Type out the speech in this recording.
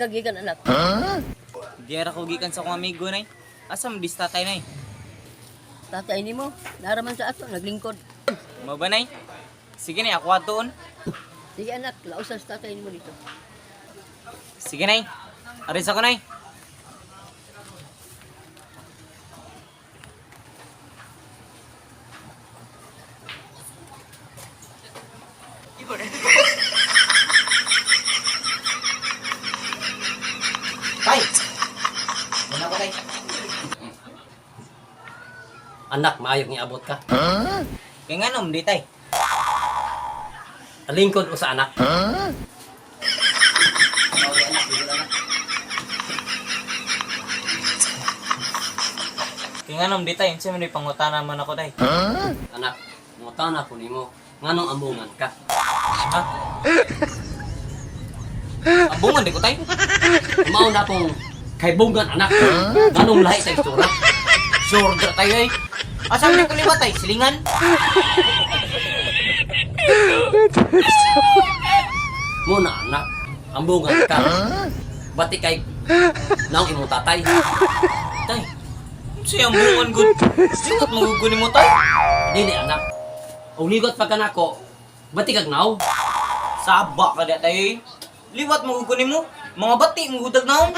ka gikan, anak? Di ra ko gikan sa akong amigo, nay. Asa man dis tatay, nay? Tatay nimo, naraman sa ato, naglingkod. Mao ba, nay? Sige nay, ako atoon. Sige anak, lausan sa tatay nimo dito. Sige nay. Aris ako, nay. Tay! Muna ko, tay. Anak, maayong iabot ka. Kaya nga nom, di tay. Lingkod o sa anak. Kaya nga nom, di tay. Unsa man di pangutana man ako, tay. Anak, mutana ko nimo nganong ambungan ka. Ha? Abungan di ko, tay. Mao na akong kaybungan, anak. Nganong lahi sa istura. Sure dra tayo eh. Asa man ko ni ba, tay? Silingan? Mo na anak, ambungan ka. Bati kay naong imong tatay. Tay. Unsa yung ambungan gud? Liwat maguguni mo, tay. Dili anak. Og ligot pa kanako, bati kag naw. Saba ka di tayo eh. Liwat maguguni mo. Mga bati, magudag na.